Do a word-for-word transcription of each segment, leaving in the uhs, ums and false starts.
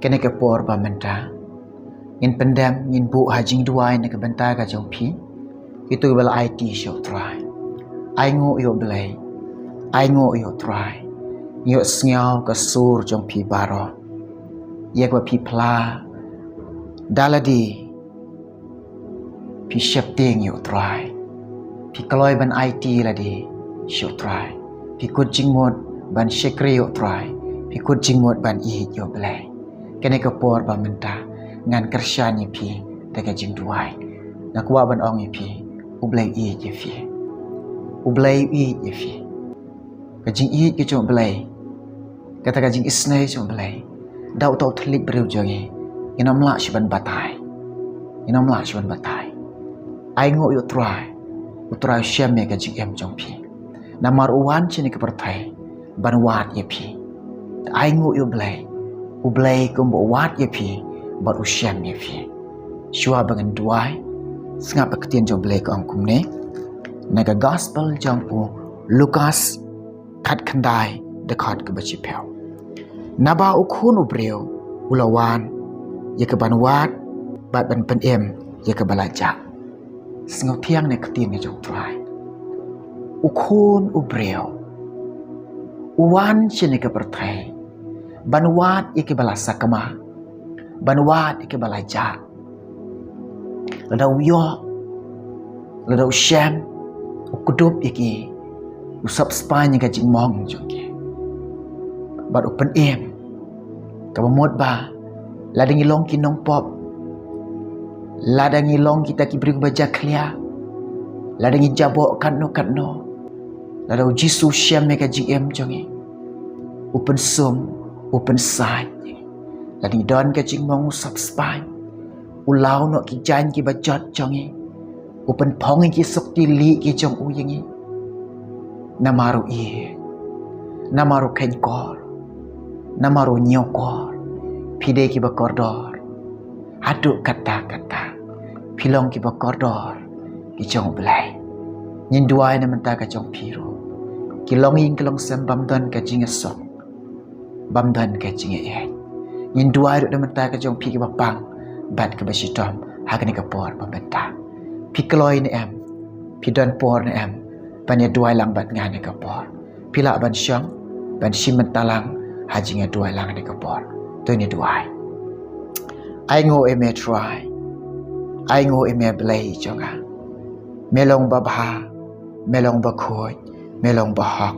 Kane ka por ba mynta ngin pyndem, ngin buh ha jingduwai na ka bynta ka jong phi, kito kiba la aiti sha U Trai. Ainguh ïa U Blei, ainguh ïa U Trai. Ïohsngew ka sur jong phi baroh, ïa kaba phi phla da lade. Phi sheptieng ïa U Trai, phi kloi ban aiti lade sha U Trai, phi kut jingmut ban shakri ïa U Trai, phi kut jingmut ban ïeit ïa U Blei. Kane ka por ba mynta ngan kyrshan ïa phi da ka jingduwai. Nga kwah ban ong ïa phi, U Blei u ïeit ïa phi. U Blei u ïeit ïa phi. Ka jingïeit ka jong U Blei, kata ka jingisnei jong U Blei, da uta u thylliej briew jong ngi, ngin ym lah shuh ban batai. Ngin ym lah shuh ban batai. Ainguh ïa U Trai, U Trai u shem ïa ka jingim jong phi. Namar u wan shane ka pyrthei ban wad ïa phi. Te ainguh ïa U Blei, U Blei kumba u wad ïa phi bad u shem ïa phi. Shuwa ba ngan duwai, sngap ka ktien jong U Blei ka ong kumne, na ka gospel jong u Lukas khatkhyndai, dkhot kaba shiphew. Naba U Khun u briew u la wan ïa ka ban wad bad ban pynim ïa kaba la jah. Sngewthiang na ka ktien ka jong U Trai. U Khun u briew u wan shane ka pyrthei ban wad ïa kaba la sakma, ban wad ïa kaba la jah. Lada u ïoh, lada u shem, u kdup ïa ki, u sop spah ïa ka jingmong jong ki, bad u pynim. Kaba mut ba lada ngi long ki nongpop, lada ngi long kita ki briew ba jakhlia, lada ngi jaboh katno katno, lada U Jisu u shem ïa ka jingim jong ngi, u pynsum, u pynsaid. Lada ngi don ka jingmong, u sop spah, u law noh ki jaiñ kiba jot jong ngi, u pynphong ïa ki sukti lieh ki jong u ïa ngi. Namar u ïeit, namar u kheiñ kor, namar u ñiewkor, phi dei kiba kordor. Haduh katta katta phi long kiba kordor ki jong U Blei. Ngin duwai na bynta ka jong phi ruh, ki longïing ki longsem bym don ka jingisuk, bym don ka jingïeit. Ngin duwai ruh na bynta ka jong phi kiba pang bad kiba shitom ha kane ka por ba mynta. Phi kloi ne em? Phi don por ne em ban ïa duwai lang bad nga ha kane ka por? Phi lah ban shong ban shim bynta lang ha jingïaduwai lang ha kane ka por. To ngin duwai. Ainguh ïa me Trai, ainguh ïa me Blei jong nga. Me long babha, me long bakhuid, me long bahok,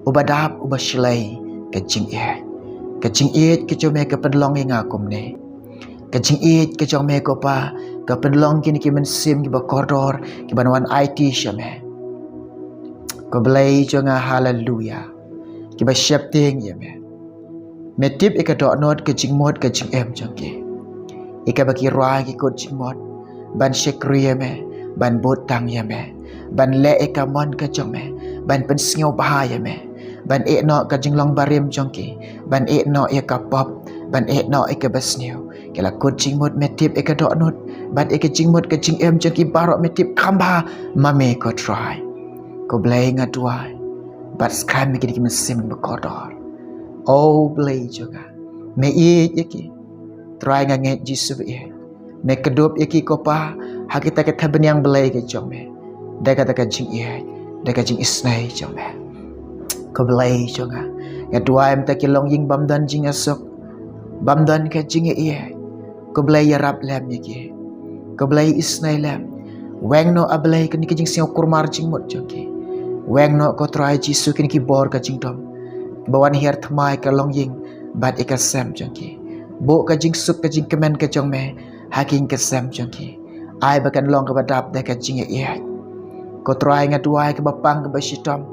uba dap uba shlei ka jingïeit. Ka jingïeit ka jong me ka pynlong ïa nga kumne. Ka jingïeit ka jong me ko Pa ka pynlong kine ki mynsiem kiba kordor kiban wan aiti sha me. Ko Blei jong nga, haleluya, kiba sheptieng ïa me. Me tip ïa ka dohnud ka jingmut ka jingim jong ki, ïa kaba ki rwai ki kut jingmut ban shakri ïa me, ban bud tang ïa me, ban leh ïa ka mon ka jong me, ban pynsngewbha ïa me, ban ïeh noh ka jinglong barim jong ki, ban ïeh noh ïa ka pop, ban ïeh noh ïa kaba sniew. Ki la kut jingmut, me tip ïa ka dohnud bad ïa ka jingmut ka jingim jong ki baroh, me tip kham bha ma me ko Trai. Ko Blei nga duwai bad skhem ïa kine ki mynsiem kiba kordor. O Blei jong nga, me ïeit ïa ki. Trai nga ngeit Jisu ba ïeit, me kdup ïa ki ko Pa ha kita ki thapniang Blei ka jong me, da kata ka jingïeit, da ka jingisnei jong me. Ko Blei jong nga, nga duwai mynta ki longïing bym don jingisuk, bym don ka jingïeit. Ko Blei ïarap lem ïa ki. Ko Blei isnei lem. Weng noh A Blei kine ki jingsngewkulmar jingmut jong ki. Weng noh ko Trai Jisu kine ki bor ka jingdom, ba wan hiar thma ïa ka longïing bad ïa ka sem jong ki. Buh ka jingsuk ka jingkmen ka jong me ha ki ïing ka sem jong ki. Ai ba kan long kaba dap da ka jingïeit. Ko Trai nga duwai kaba pang kaba shitom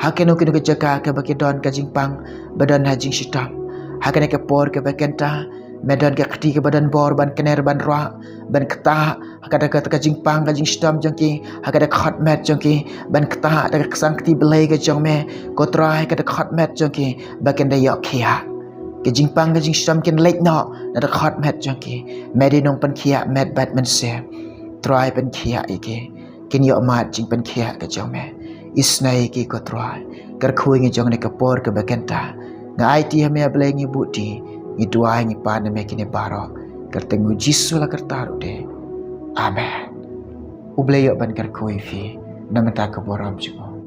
ha kano kano ka jaka kaba ki don ka jingpang ba don ha jingshitom. Ha kane ka por kaba kynta me don ka kti kaba don bor ban kner ban rwah ban ktah ha kata ka jingpang ka jingshitom jong ki, ha kata ka khot met jong ki ban ktah da ka ksang kti Blei ka jong me. Ko Trai, kata ka khot met jong ki ba kin da ïoh khiah. Ka jingpang ka jingshitom kin leit noh na ka khot met jong ki. Me dei nongpynkhiah met bad mynsiem. Trai pynkhiah ïa ki. Kin ïoh mad jingpynkhiah ka jong me. Isnei ïa ki ko Trai. Kyrkhu ïa ngi jong kane ka por kaba kynta. Nga aiti ha me A Blei, ngi buh ti Ngi duwai ngi pan na me kine baroh. Kyrteng u Jisu la kyrta ruh de. Amen. U Blei ïoh ban kyrkhu ïa phi. Na mynta ka burom jong u.